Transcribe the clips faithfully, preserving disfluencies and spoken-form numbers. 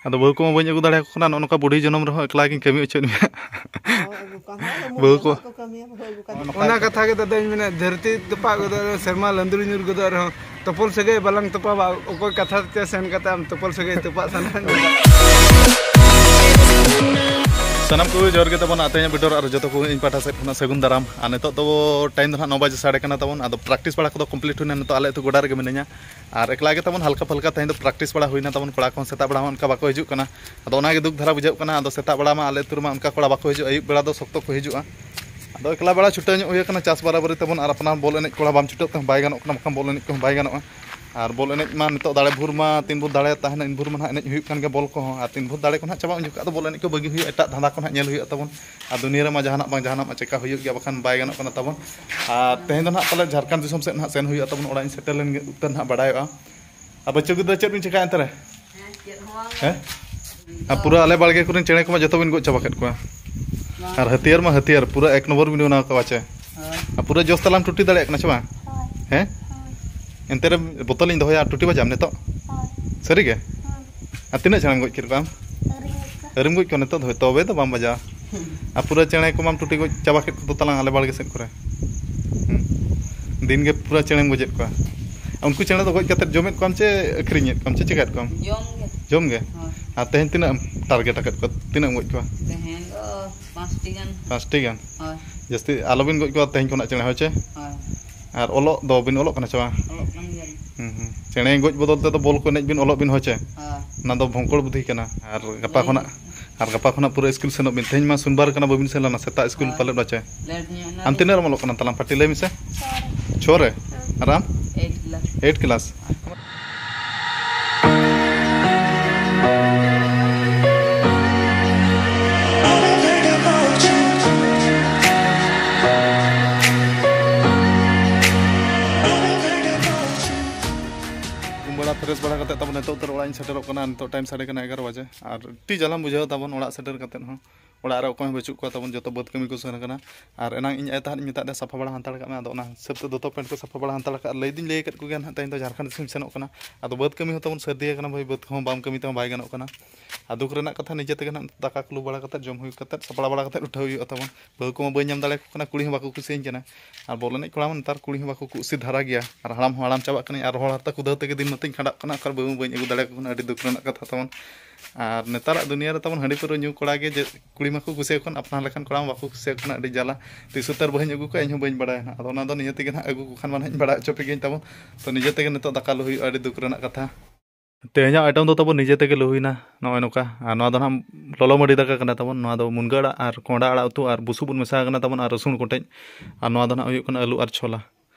ᱟᱫᱚ ᱵᱟᱹᱦᱩ ᱠᱚᱢᱟ ᱵᱟᱹᱧ ᱟᱹᱜᱩ ᱫᱟᱲᱮᱭᱟᱠᱚ ᱠᱟᱱᱟ, ᱱᱚᱜᱼᱚ ᱱᱚᱝᱠᱟ ᱵᱩᱰᱷᱤ ᱡᱚᱱᱚᱢ ᱨᱮᱦᱚᱸ ᱮᱠᱞᱟ ᱜᱤᱧ ᱠᱟᱹᱢᱤ ᱦᱚᱪᱚᱭᱮᱫ ᱢᱮᱭᱟ᱾ ᱦᱳᱭ, ᱟᱹᱜᱩ ᱠᱚᱣᱟ, ᱦᱳᱭ, ᱟᱹᱜᱩ ᱵᱟᱹᱦᱩ ᱠᱚ᱾ ᱠᱚᱣᱟ, ᱠᱚ ᱠᱟᱹᱢᱤᱭᱟ, ᱦᱳᱭ, ᱟᱹᱜᱩ ᱠᱟᱛᱮ᱾ ᱚᱱᱟ ᱠᱟᱛᱷᱟ ᱜᱮ ᱫᱟᱫᱟᱧ ᱢᱮᱱᱟ, ᱫᱷᱟᱹᱨᱛᱤ ᱛᱚᱯᱟᱜ ᱜᱚᱫᱚᱜ ᱨᱮᱦᱚᱸ, ᱥᱮᱨᱢᱟ ᱞᱟᱹᱸᱫᱩᱲ ᱧᱩᱨ ᱜᱚᱫᱚᱜ ᱨᱮᱦᱚᱸ, ᱛᱚᱯᱚᱞ ᱥᱟᱹᱜᱟᱹᱭ ᱵᱟᱞᱟᱝ ᱛᱚᱯᱟᱜᱟ, ᱚᱠᱚᱭ ᱠᱟᱛᱷᱟ ᱛᱮ ᱥᱮᱱ ᱠᱟᱛᱮ ᱟᱢ ᱛᱚᱯᱚᱞ ᱥᱟᱹᱜᱟᱹᱭ ᱛᱚᱯᱟᱜ ᱥᱟᱱᱟ ᱢᱮᱭᱟ᱾ ᱥᱟᱱᱟᱢ ᱠᱚ ᱡᱚᱦᱟᱨ ᱜᱮ ᱛᱟᱵᱚᱱ, ᱟᱛᱮᱧᱟ ᱵᱤᱰᱚᱨ ᱟᱨ ᱡᱚᱛᱚ ᱠᱚ ᱤᱧ ᱯᱟᱦᱴᱟ ᱥᱮᱫ ᱠᱷᱚᱱᱟᱜ ᱥᱟᱹᱜᱩᱱ ᱫᱟᱨᱟᱢ᱾ ᱟᱨ ᱱᱤᱛᱚᱜ ᱫᱚ time ᱫᱚ ᱱᱟᱦᱟᱜ ᱱᱚ ᱵᱟᱡᱮ ᱥᱟᱰᱮ ᱠᱟᱱᱟ ᱛᱟᱵᱚᱱ᱾ ᱟᱫᱚ practice ᱵᱟᱲᱟ ᱠᱚᱫᱚ complete ᱦᱩᱭᱱᱟ, ᱱᱤᱛᱚᱜ ᱟᱞᱮ ᱟᱹᱛᱩ ᱜᱚᱰᱟ ᱨᱮᱜᱮ ᱢᱤᱱᱟᱹᱧᱟ᱾ ᱟᱨ ᱮᱠᱞᱟ ᱜᱮ ᱛᱟᱵᱚᱱ ᱦᱟᱞᱠᱟ ᱯᱷᱟᱞᱠᱟ ᱛᱮᱦᱮᱧ ᱫᱚ practice ᱵᱟᱲᱟ ᱦᱩᱭᱱᱟ ᱛᱟᱵᱚᱱ, ᱠᱚᱲᱟ ᱠᱚᱦᱚᱸ ᱥᱮᱛᱟᱜ ᱵᱮᱲᱟ ᱦᱚᱸ ᱚᱱᱠᱟ ᱵᱟᱠᱚ ᱦᱤᱡᱩᱜ ᱠᱟᱱᱟ᱾ ᱟᱫᱚ ᱚᱱᱟᱜᱮ ᱫᱩᱠ ᱫᱷᱟᱨᱟ ᱵᱩᱡᱷᱟᱹᱜ ᱠᱟᱱᱟ᱾ ᱟᱫᱚ ᱥᱮᱛᱟᱜ ᱵᱮᱲᱟ ᱢᱟ ᱟᱞᱮ ᱟᱹᱛᱩ ᱨᱮᱢᱟ ᱚᱱᱠᱟ ᱠᱚᱲᱟ ᱵᱟᱠᱚ ᱦᱤᱡᱩᱜᱼᱟ, ᱟᱹᱭᱩᱵ ᱵᱮᱲᱟ ᱫᱚ ᱥᱚᱠᱛᱚ ᱠᱚ ᱦᱤᱡᱩᱜᱼᱟ᱾ ᱟᱫᱚ ᱮᱠᱞᱟ ᱵᱮᱲᱟ ᱪᱷᱩᱴᱟᱹᱣ ᱧᱚᱜ ᱦᱩᱭ ᱟᱠᱟᱱᱟ, ᱪᱟᱥ ᱵᱟᱨᱟᱵᱟᱹᱨᱤ ᱛᱟᱵᱚᱱ, ᱟᱨ ᱟᱯᱱᱟᱨ ᱵᱚᱞ ᱮᱱᱮᱡ ᱠᱚᱲᱟ ᱵᱟᱢ ᱪᱷᱩᱴᱟᱹᱜ ᱠᱷᱟᱱ ᱵᱟᱭ ᱜᱟᱱᱚᱜ ᱠᱟᱱᱟ, ᱵᱟᱠᱷᱟᱱ ᱵᱚᱞ ᱮᱱᱮᱡ ᱠᱚᱦᱚᱸ ᱵᱟᱭ ᱜᱟᱱᱚᱜᱼᱟ᱾ ᱟᱨ ᱵᱚᱞ ᱮᱱᱮᱡ ᱢᱟ ᱱᱤᱛᱚᱜ ᱫᱟᱲᱮ ᱵᱷᱳᱨ ᱢᱟ ᱛᱤᱱ ᱵᱷᱳᱨ ᱫᱟᱲᱮ ᱛᱟᱦᱮᱱᱟ, ᱤᱱ ᱵᱷᱳᱨ ᱢᱟ ᱱᱟᱦᱟᱜ ᱮᱱᱮᱡ ᱦᱩᱭᱩᱜ ᱠᱟᱱ ᱜᱮᱭᱟ ᱵᱚᱞ ᱠᱚᱦᱚᱸ, ᱟᱨ ᱛᱤᱱ ᱵᱷᱳᱨ ᱫᱟᱲᱮ ᱠᱚ ᱱᱟᱦᱟᱜ ᱪᱟᱵᱟᱜᱼᱟ, ᱩᱱ ᱡᱚᱠᱷᱟᱜ ᱫᱚ ᱵᱚᱞ ᱮᱱᱮᱡ ᱠᱚ ᱵᱟᱹᱜᱤ ᱦᱩᱭᱩᱜᱼᱟ, ᱮᱴᱟᱜ ᱫᱷᱟᱸᱫᱟ ᱠᱚ ᱱᱟᱦᱟᱜ ᱧᱮᱞ ᱦᱩᱭᱩᱜᱼᱟ ᱛᱟᱵᱚᱱ᱾ ᱟᱨ ᱫᱩᱱᱤᱭᱟᱹ ᱨᱮᱢᱟ ᱡᱟᱦᱟᱱᱟᱜ ᱵᱟᱝ ᱡᱟᱦᱟᱱᱟᱜ ᱢᱟ ᱪᱮᱠᱟ ᱦᱩᱭᱩᱜ ᱜᱮᱭᱟ, ᱵᱟᱠᱷᱟᱱ ᱵᱟᱭ ᱜᱟᱱᱚᱜ ᱠᱟᱱᱟ ᱛᱟᱵᱚᱱ᱾ ᱟᱨ ᱛᱮᱦᱮᱧ ᱫᱚ ᱱᱟᱦᱟᱜ ᱯᱟᱞᱮ ᱡᱷᱟᱲᱠᱷᱚᱸᱰ ᱫᱤᱥᱚᱢ ᱥᱮᱫ ᱱᱟᱦᱟᱜ ᱥᱮᱱ ᱦᱩᱭᱩᱜᱼᱟ ᱛᱟᱵᱚᱱ, ᱚᱲᱟᱜ ᱤᱧ ᱥᱮᱴᱮᱨ ᱞᱮᱱ ᱜᱮ ᱩᱛᱟᱹᱨ ᱱᱟᱦᱟᱜ ᱵᱟᱲᱟᱭᱚᱜᱼᱟ᱾ ᱟᱨ ᱵᱟᱹᱪᱩ ᱜᱤᱫᱽᱨᱟᱹ, ᱪᱮᱫ ᱵᱤᱱ ᱪᱮᱠᱟᱭᱟ ᱮᱱᱛᱮ ᱨᱮ? ᱦᱮᱸ, ᱪᱮᱫ ᱦᱚᱸ ᱵᱟᱝ᱾ ᱦᱮᱸ? ᱟᱨ ᱯᱩᱨᱟᱹ ᱟᱞᱮ ᱵᱟᱲᱜᱮ ᱠᱚᱨᱮᱱ ᱪᱮᱬᱮ ᱠᱚᱢᱟ ᱡᱚᱛᱚ ᱵᱤᱱ ᱜᱚᱡ ᱪᱟᱵᱟ ᱠᱮᱫ ᱠᱚᱣᱟ᱾ ᱵᱟᱝ᱾ ᱟᱨ ᱦᱟᱹᱛᱭᱟᱹᱨ ᱢᱟ ᱦᱟᱹᱛᱭᱟᱹᱨ, ᱯᱩᱨᱟᱹ ᱮᱠ ᱱᱚᱢᱵᱚᱨ ᱵᱤᱱ ᱵᱮᱱᱟᱣ ᱠᱟᱣᱟ ᱪᱮ? ᱦᱳᱭ᱾ ᱟᱨ ᱯᱩᱨᱟᱹ ᱡᱚᱥ ᱛᱟᱞᱟᱢ ᱴᱩᱴᱤ ᱫᱟᱲᱮᱭᱟᱜ ᱠᱟᱱᱟ ᱪᱮ ᱵᱟᱝ? ᱦᱳᱭ᱾ ᱦᱮᱸ? ᱦᱳᱭ᱾ ᱮᱱᱛᱮ ᱨᱮ ᱵᱚᱛᱚᱞᱤᱧ ᱫᱚᱦᱚᱭᱟ, ᱴᱩᱴᱤ ᱵᱟᱡᱟᱣᱟᱢ ᱱᱤᱛᱚᱜ? ᱦᱳᱭ᱾ ᱥᱟᱹᱨᱤ ᱜᱮ? ᱦᱳᱭ᱾ ᱟᱨ ᱛᱤᱱᱟᱹᱜ ᱪᱮᱬᱮᱢ ᱜᱚᱡ ᱠᱮᱫ ᱠᱚᱣᱟ ᱟᱢ? ᱟᱹᱣᱨᱤ ᱜᱚᱡ ᱠᱚᱣᱟ᱾ ᱟᱹᱣᱨᱤᱢ ᱜᱚᱡ ᱠᱚᱣᱟ ᱱᱤᱛᱚᱜ ᱫᱷᱟᱹᱵᱤᱡ? ᱛᱚᱵᱮ ᱫᱚ ᱵᱟᱢ ᱵᱟᱡᱟᱣᱟ᱾ ᱟᱨ ᱯᱩᱨᱟᱹ ᱪᱮᱬᱮ ᱠᱚᱢᱟᱢ ᱴᱩᱴᱤ ᱜᱚᱡ ᱪᱟᱵᱟ ᱠᱮᱫ ᱠᱚᱫᱚ ᱛᱟᱞᱟᱝ ᱟᱞᱮ ᱵᱟᱲᱜᱮ ᱥᱮᱫ ᱠᱚᱨᱮ᱾ ᱦᱩᱸ᱾ ᱫᱤᱱ ᱜᱮ ᱯᱩᱨᱟᱹ ᱪᱮᱬᱮᱢ ᱜᱚᱡᱮᱫ ᱠᱚᱣᱟ᱾ ᱩᱱᱠᱩ ᱪᱮᱬᱮ ᱫᱚ ᱜᱚᱡ ᱠᱟᱛᱮᱫ ᱡᱚᱢᱮᱫ ᱠᱚᱣᱟᱢ ᱪᱮ ᱟᱹᱠᱷᱨᱤᱧᱮᱫ ᱠᱚᱣᱟᱢ ᱪᱮ ᱪᱤᱠᱟᱹᱭᱮᱫ ᱠᱚᱣᱟᱢ? ᱡᱚᱢ ᱜᱮ᱾ ᱡᱚᱢ ᱜᱮ? ᱦᱳᱭ᱾ ᱟᱨ ᱛᱮᱦᱮᱧ ᱛᱤᱱᱟᱹᱜ ᱮᱢ target ᱟᱠᱟᱫ ᱠᱚᱣᱟ? ᱛᱤᱱᱟᱹᱜ ᱮᱢ ᱜᱚᱡ ᱠᱚᱣᱟ? ᱛᱮᱦᱮᱧ ᱫᱚ ᱯᱟᱸᱪᱴᱤ ᱜᱟᱱ᱾ ᱯᱟᱸᱪᱴᱤ ᱜᱟᱱ? ᱦᱳᱭ᱾ ᱡᱟᱹᱥᱛᱤ ᱟᱞᱚᱵᱤᱱ ᱜᱚᱡ ᱠᱚᱣᱟ ᱛᱮᱦᱮᱧ ᱠᱷᱚᱱᱟᱜ ᱪᱮᱬᱮ, ᱦᱳᱭ ᱪᱮ? ᱦᱳᱭ᱾ ᱟᱨ ᱚᱞᱚᱜ ᱫᱚ ᱵᱤᱱ ᱚᱞᱚᱜ ᱠᱟᱱᱟ ᱪᱮ ᱵᱟᱝ? ᱚᱞᱚᱜ ᱠᱟᱱ ᱜᱮᱭᱟᱞᱤᱧ᱾ ᱦᱩᱸ, ᱦᱩᱸ᱾ ᱪᱮᱬᱮ ᱜᱚᱡ ᱵᱚᱫᱚᱞ ᱛᱮᱫᱚ ᱵᱚᱞ ᱠᱚ ᱮᱱᱮᱡ ᱵᱤᱱ, ᱚᱞᱚᱜ ᱵᱤᱱ, ᱦᱳᱭ ᱪᱮ? ᱦᱳᱭ᱾ ᱚᱱᱟ ᱫᱚ ᱵᱷᱚᱝᱠᱚᱲ ᱵᱩᱫᱷᱤ ᱠᱟᱱᱟ᱾ ᱟᱨ ᱜᱟᱯᱟ ᱦᱳᱭ᱾ ᱠᱷᱚᱱᱟᱜ, ᱟᱨ ᱜᱟᱯᱟ ᱠᱷᱚᱱᱟᱜ ᱯᱩᱨᱟᱹ ᱤᱥᱠᱩᱞ ᱥᱮᱱᱚᱜ ᱵᱤᱱ᱾ ᱛᱮᱦᱮᱧ ᱢᱟ ᱥᱳᱢᱵᱟᱨ ᱠᱟᱱᱟ, ᱵᱟᱹᱵᱤᱱ ᱥᱮᱱ ᱞᱮᱱᱟ, ᱥᱮᱛᱟᱜ ᱤᱥᱠᱩᱞ ᱦᱳᱭ᱾ ᱯᱟᱞᱮᱫ ᱵᱟᱪᱮ? Late ᱧᱚᱜ ᱮᱱᱟ ᱟᱢ ᱞᱤᱧ᱾ ᱛᱤᱱᱟᱹᱜ ᱨᱮᱢ ᱚᱞᱚᱜ ᱠᱟᱱᱟ ᱛᱟᱞᱟᱝ ᱯᱟᱹᱴᱤ? ᱞᱟᱹᱭ ᱢᱮᱥᱮ᱾ ᱪᱷᱚ ᱨᱮ᱾ ᱪᱷᱚ ᱨᱮ? ᱦᱮᱸ᱾ ᱟᱨ ᱟᱢ? Eight class᱾ Eight class᱾ ᱩᱢ ᱵᱟᱲᱟ fresh ᱵᱟᱲᱟ ᱠᱟᱛᱮ ᱛᱟᱵᱚᱱ ᱱᱤᱛᱚᱜ ᱩᱛᱟᱹᱨ ᱚᱲᱟᱜ ᱤᱧ ᱥᱮᱴᱮᱨᱚᱜ ᱠᱟᱱᱟ᱾ ᱱᱤᱛᱚᱜ time ᱥᱟᱰᱮ ᱠᱟᱱᱟ ᱮᱜᱟᱨᱚ ᱵᱟᱡᱮ᱾ ᱟᱨ ᱟᱹᱰᱤ ᱡᱟᱞᱟᱢ ᱵᱩᱡᱷᱟᱹᱣ ᱛᱟᱵᱚᱱ ᱚᱲᱟᱜ ᱥᱮᱴᱮᱨ ᱠᱟᱛᱮ ᱦᱚᱸ᱾ ᱚᱲᱟᱜ ᱨᱮ ᱚᱠᱚᱭ ᱦᱚᱸ ᱵᱟᱹᱪᱩᱜ ᱠᱚᱣᱟ ᱛᱟᱵᱚᱱ, ᱡᱚᱛᱚ ᱵᱟᱹᱫᱽ ᱠᱟᱹᱢᱤ ᱠᱚ ᱥᱮᱱ ᱟᱠᱟᱱᱟ᱾ ᱟᱨ ᱮᱱᱟᱝ ᱤᱧ ᱟᱭᱳ ᱛᱟᱦᱮᱸᱫ ᱤᱧ ᱢᱮᱛᱟᱫ ᱫᱮᱭᱟ, "ᱥᱟᱯᱷᱟ ᱵᱟᱲᱟ ᱦᱟᱛᱟᱲ ᱠᱟᱜ ᱢᱮ", ᱟᱫᱚ ᱚᱱᱟ ᱦᱤᱥᱟᱹᱵ ᱛᱮ ᱫᱚᱛᱚ ᱯᱮᱱᱴ ᱠᱚ ᱥᱟᱯᱷᱟ ᱵᱟᱲᱟ ᱦᱟᱛᱟᱲ ᱠᱟᱜ ᱟᱨ ᱞᱟᱹᱭ ᱫᱩᱧ ᱞᱟᱹᱭ ᱟᱠᱟᱫ ᱠᱚᱜᱮᱭᱟ ᱱᱟᱦᱟᱜ, ᱛᱮᱦᱮᱧ ᱫᱚ ᱡᱷᱟᱲᱠᱷᱚᱸᱰ ᱫᱤᱥᱚᱢ ᱥᱮᱱᱚᱜ ᱠᱟᱱᱟ᱾ ᱟᱫᱚ ᱵᱟᱹᱫᱽ ᱠᱟᱹᱢᱤ ᱦᱚᱸ ᱛᱟᱵᱚᱱ ᱥᱟᱹᱨᱫᱤ ᱟᱠᱟᱱᱟ ᱵᱷᱟᱹᱭ, ᱵᱟᱹᱫᱽ ᱠᱚᱦᱚᱸ ᱵᱟᱢ ᱠᱟᱹᱢᱤ ᱛᱮᱦᱚᱸ ᱵᱟᱭ ᱜᱟᱱᱚᱜ ᱠᱟᱱᱟ᱾ ᱟᱨ ᱫᱩᱠ ᱨᱮᱱᱟᱜ ᱠᱟᱛᱷᱟ, ᱱᱤᱡᱮ ᱛᱮᱜᱮ ᱱᱟᱦᱟᱜ ᱫᱟᱠᱟ ᱠᱚ ᱞᱩ ᱵᱟᱲᱟ ᱠᱟᱛᱮᱫ, ᱡᱚᱢ ᱦᱩᱭ ᱠᱟᱛᱮᱫ, ᱥᱟᱯᱲᱟᱣ ᱵᱟᱲᱟ ᱠᱟᱛᱮᱫ ᱩᱴᱷᱟᱹᱣ ᱦᱩᱭᱩᱜᱼᱟ ᱛᱟᱵᱚᱱ᱾ ᱵᱟᱹᱦᱩ ᱠᱚᱢᱟ ᱵᱟᱹᱧ ᱧᱟᱢ ᱫᱟᱲᱮᱭᱟᱠᱚ ᱠᱟᱱᱟ, ᱠᱩᱲᱤ ᱦᱚᱸ ᱵᱟᱠᱚ ᱠᱩᱥᱤᱭᱟᱹᱧ ᱠᱟᱱᱟ᱾ ᱟᱨ ᱵᱚᱞ ᱮᱱᱮᱡ ᱠᱚᱲᱟ ᱢᱟ ᱱᱮᱛᱟᱨ ᱠᱩᱲᱤ ᱦᱚᱸ ᱵᱟᱠᱚ ᱠᱩᱥᱤ ᱫᱷᱟᱨᱟ ᱜᱮᱭᱟ, ᱟᱨ ᱦᱟᱲᱟᱢ ᱦᱚᱸ ᱦᱟᱲᱟᱢ ᱪᱟᱵᱟᱜ ᱠᱟᱹᱱᱟᱹᱧ, ᱟᱨ ᱨᱚᱦᱚᱲ ᱦᱟᱨᱛᱟ ᱠᱩᱫᱟᱹᱣ ᱛᱮᱜᱮ ᱫᱤᱱ ᱢᱟᱛᱚᱧ ᱠᱷᱟᱸᱰᱟᱜ ᱠᱟᱱᱟ, ᱚᱠᱟᱨᱮ ᱵᱟᱹᱦᱩ ᱢᱟ ᱵᱟᱹᱧ ᱟᱹᱜᱩ ᱫᱟᱲᱮᱭᱟᱠᱚ ᱠᱟᱱᱟ, ᱟᱹᱰᱤ ᱫᱩᱠ ᱨᱮᱱᱟᱜ ᱠᱟᱛᱷᱟ ᱛᱟᱵᱚᱱ᱾ ᱟᱨ ᱱᱮᱛᱟᱨᱟᱜ ᱫᱩᱱᱤᱭᱟᱹ ᱨᱮ ᱛᱟᱵᱚᱱ ᱦᱟᱺᱰᱤ ᱯᱟᱹᱣᱨᱟᱹ ᱧᱩ ᱠᱚᱲᱟ ᱜᱮ ᱡᱮ ᱠᱩᱲᱤ ᱢᱟᱠᱚ ᱠᱩᱥᱤᱭᱟᱠᱚ ᱠᱟᱱ, ᱟᱯᱱᱟᱨ ᱞᱮᱠᱟᱱ ᱠᱚᱲᱟ ᱢᱟ ᱵᱟᱠᱚ ᱠᱩᱥᱤᱭᱟᱠᱚ ᱠᱟᱱᱟ, ᱟᱹᱰᱤ ᱡᱟᱞᱟ᱾ ᱛᱤᱥ ᱩᱛᱟᱹᱨ ᱵᱟᱹᱦᱩᱧ ᱟᱹᱜᱩ ᱠᱚᱣᱟ, ᱤᱧ ᱦᱚᱸ ᱵᱟᱹᱧ ᱵᱟᱲᱟᱭᱟ ᱱᱟᱦᱟᱜ᱾ ᱟᱫᱚ ᱚᱱᱟ ᱫᱚ ᱱᱤᱭᱟᱹ ᱛᱮᱜᱮ ᱱᱟᱦᱟᱜ ᱟᱹᱜᱩ ᱠᱚ ᱠᱷᱟᱱ ᱢᱟ ᱱᱟᱦᱟᱜ ᱤᱧ ᱵᱟᱲᱟᱭ ᱦᱚᱪᱚ ᱯᱮ ᱜᱤᱭᱟᱹᱧ ᱛᱟᱵᱚᱱ᱾ ᱛᱚ ᱱᱤᱡᱮ ᱛᱮᱜᱮ ᱱᱤᱛᱚᱜ ᱫᱟᱠᱟ ᱞᱩ ᱦᱩᱭᱩᱜᱼᱟ, ᱟᱹᱰᱤ ᱫᱩᱠ ᱨᱮᱱᱟᱜ ᱠᱟᱛᱷᱟ᱾ ᱛᱮᱦᱮᱧᱟᱜ item ᱫᱚ ᱛᱟᱵᱚᱱ ᱱᱤᱡᱮ ᱛᱮᱜᱮ ᱞᱩ ᱦᱩᱭᱱᱟ, ᱱᱚᱜᱼᱚᱭ ᱱᱚᱝᱠᱟ᱾ ᱟᱨ ᱱᱚᱣᱟ ᱫᱚ ᱱᱟᱦᱟᱜ ᱞᱚᱞᱚ ᱢᱟᱹᱰᱤ ᱫᱟᱠᱟ ᱠᱟᱱᱟ ᱛᱟᱵᱚᱱ᱾ ᱱᱚᱣᱟ ᱫᱚ ᱢᱩᱱᱜᱟᱹ ᱟᱲᱟᱜ ᱟᱨ ᱠᱚᱸᱦᱰᱟ ᱟᱲᱟᱜ ᱩᱛᱩ ᱟᱨ ᱵᱩᱥᱩᱵ ᱵᱚᱱ ᱢᱮᱥᱟ ᱠᱟᱱᱟ ᱛᱟᱵᱚᱱ ᱟᱨ ᱨᱟᱹᱥᱩᱱ ᱠᱚᱴᱮᱡ᱾ ᱟᱨ ᱱᱚᱣᱟ ᱫᱚ ᱱᱟᱦᱟᱜ ᱦᱩᱭᱩᱜ ᱠᱟᱱᱟ ᱟᱹᱞᱩ ᱟᱨ ᱪᱷᱚᱞᱟ᱾